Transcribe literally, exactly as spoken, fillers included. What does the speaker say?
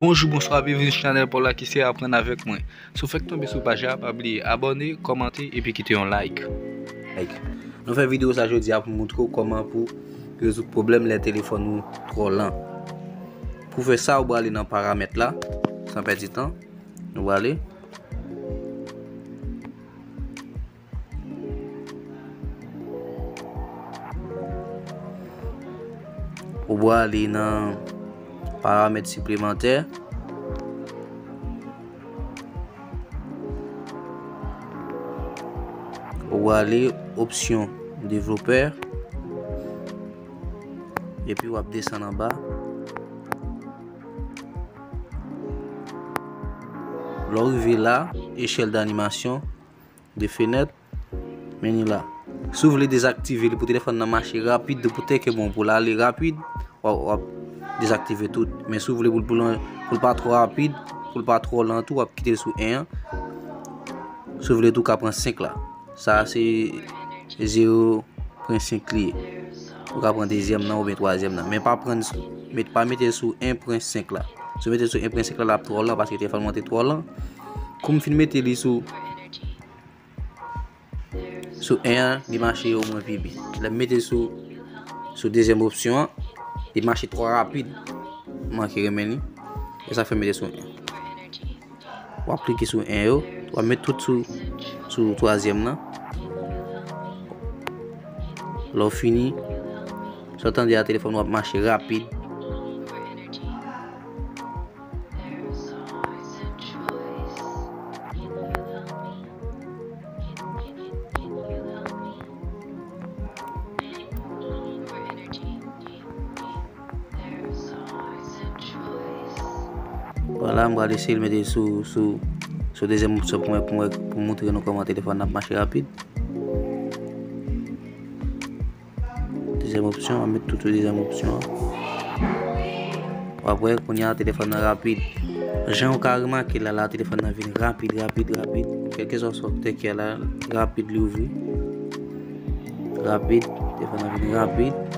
Bonjou, bonswa, byenvini sou chanèl pa w la ki se Aprann avèk mwen. Si w fèk tonbe sou paj la, pa bliye abòne, kòmante epi kite yon like. Like. Nou fè videyo sa jodi a pou moutre w kòman pou rezoud pwoblèm lè telefòn ou twò lan. Pou fè sa, ou prale nan paramèt la, san pèdi tan. Nou prale. Ou prale nan paramèt siplemantè. Ou prale opsyon devlopè. Epi w ap desann anba. Lè w rive la, echèl danimasyon, de fenèt, men ni la. Si w vle dezaktive li pou telefòn nan mache rapid, pou tèt ke bon, pou l ale rapid, w ap, w ap dezaktive tout. Men si w vle pou l, pou l, pou l pa twò rapid, pou l pa twò lan tou, w ap kite l sou en an. Si w vle tou, w ka pran senk la. Sa a se zewo pwen senk li ye. Ou ka pran dezyèm nan oubyen twazyèm nan. Men pa pran, met, pa mete l sou en pwen senk la. Si w mete l sou en pwen senk la, l ap twò lan paske telefòn mwen te twò lan. Kou m fin mete li sou, sou en an, li mache omwen pi byen. Lè m mete l sou, sou dezyèm opsyon an, li mache twò rapid. M manke renmen li. E sa fè m mete sou en. W ap klike sou en yo, w ap met tout sou, sou twazyèm nan. Lè w fini, sa w tande a, telefòn w ap mache rapid. Vwala, m pral eseye mete l sou, sou, sou dezyèm opsyon pou mwen, pou mwen, pou moutre nou kòman telefòn nan ap mache rapid. Dezyèm opsyon, m ap met tout sou dezyèm opsyon an. W ap wè, kounye a, telefòn nan rapid. Jan w ka remake la, la, telefòn nan vin rapid, rapid, rapid. Kèlkeswa sa w te kè la, rapid li ouvri. Rapid, telefòn nan vin rapid.